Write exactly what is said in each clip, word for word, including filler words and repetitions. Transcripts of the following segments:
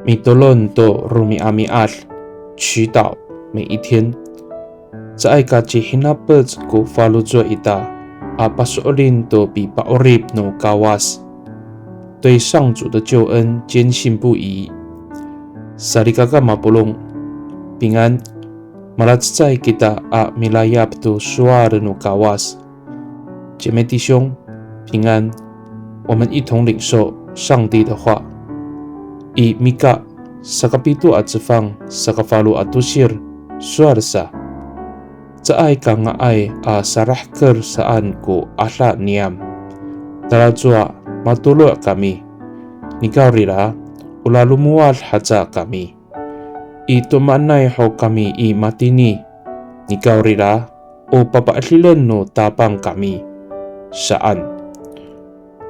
Mitolon to romi'ami'ad, 祈祷每一天。Caay ka cihinapec ko faloco' ita a paso'elin to pipa'orip no Kawas. 对上主的救恩坚信不疑。Salikaka mapolong, 平安。Malacecay kita a milayap to sowal no Kawas. 姐妹弟兄，平安。我们一同领受上帝的话。I Mika, sakapito a cefang, sakafalo a tosir, sowal sa. Caay ka nga'ay a sarahker saan ko ada niyam. Talacowa matolo' kami. Nikawrira, o lalomowad haca kami. I to'emanay ho kami i matini. Nikawrira, o papaadilen no Tapang kami. Saan.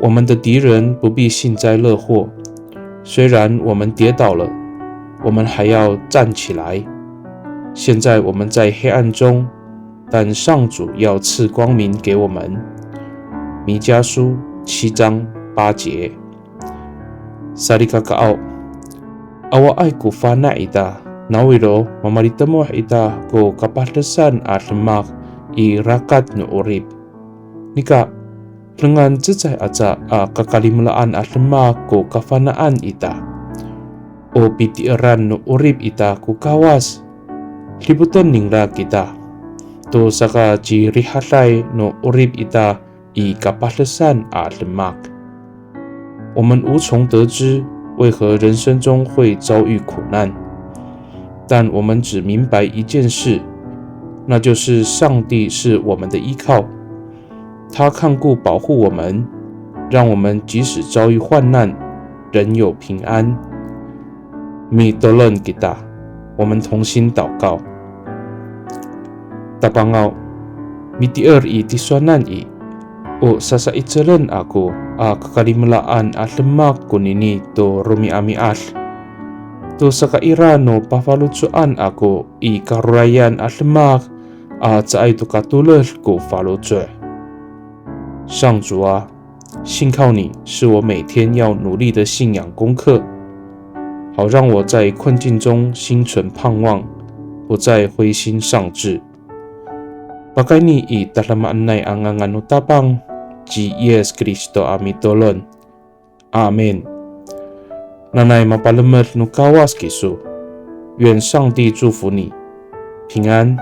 我们的敌人不必幸灾乐祸，虽然我们跌倒了，我们还要站起来。现在我们在黑暗中，但上主要赐光明给我们。弥迦书七章八节。Salikakaaw, awaay ko fana' ita, nawiro mamalitemoh ita ko kapadesan a demak i rakat no 'orip. Nika, dengan cecay aca a kakalimelaan a demak ko kafana'an ita. O pitieran no 'orip ita ko Kawas. Dipoten ningra kita to sakacirihaday no 'orip ita i kapadesan a demak. 我们无从得知为何人生中会遭遇苦难，但我们只明白一件事，那就是上帝是我们的依靠，他看顾保护我们，让我们即使遭遇患难，仍有平安。Mitolon kita, 我们同心祷告。Tapangaw, mitier i tisowanan i, o sasa'icelen ako a kakalimelaan a demak konini to romi'ami'ad. To sakaira no pafaloco'an ako i karorayan a demak a caay to katoled ko faloco'. 上主啊，信靠你是我每天要努力的信仰功课，好让我在困境中心存盼望，不再灰心丧志。Pakayni i tadamaanay a ngangan no Tapang ci Yis Kristo a mitolon. Amin. Nanay mapalemed no Kawas kiso. 愿上帝祝福你，平安。